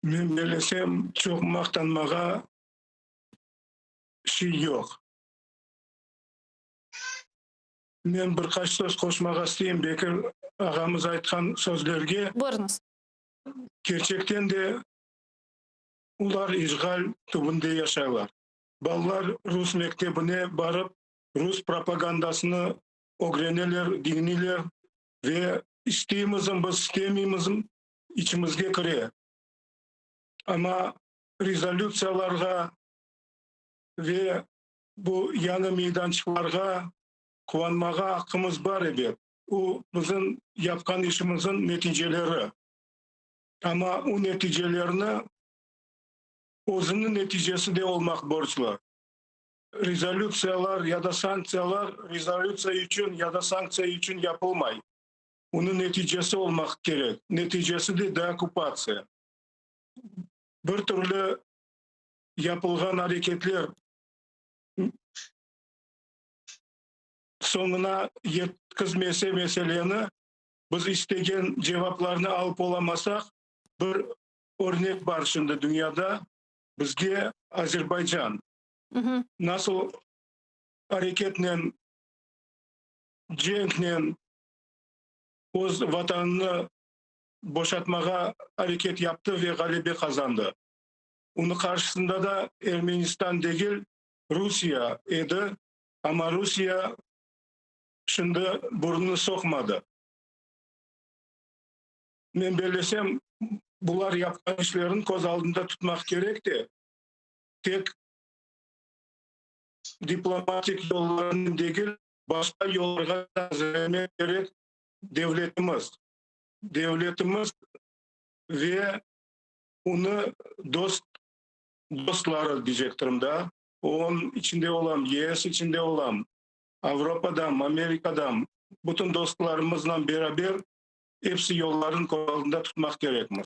Men bellesem, çoq maqtanmağa şey yoq. Men bir qaç söz qoşmağa isteyim Bekir ağamız aytqan sözlerge. Buyurıñız. Kerçekten de, olar işğal tübünde yaşaylar. Balalar rus mektebine barıp, rus propagandasını ögreneler, diñleyler ve isteymizmi biz, istemeymizmi, içimizge kire. Amma rezolütsiyalarğa ve bu yañı meydançıqlarğa quvanmağa aqqımız bar, ebet. O, bizim yapqan işimizniñ neticeleri. Amma o neticelerni özüniñ neticesi de olmaq borclu. Rezolütsiyalar ya da sanktsiyalar rezolütsiya içün ya da sanktsiya içün yapılmay. Onıñ neticesi olmaq kerek. Neticesi de deokkupatsiya. Bir türlü yapılğan areketler soñuna yetkizmese meseleni, biz istegen cevaplarnı alıp olamasaq, bir örnek bar şimdi dünyada, bizge Azerbaycan nasıl areketnen, cenknen öz vatanını boşatmağa areket yaptı ve ğalebe qazandı. Onıñ qarşısında da Ermenistan degil, Rusiye edi, amma Rusiye şimdi burnunı soqmadı. Men bellesem, bular yapqan işlerini köz aldında tutmaq kerek de, tek diplomatik yollarnen degil, başqa yollarğa da azırlamaq kerek devletimiz. Devletimiz ve onı dost, dostları diycektirim da, onıñ içinde olam, YES içinde olam, Avropadam, Amerikadam, bütün dostlarımızla beraber episi yolların köz aldında tutmaq kerekmiz.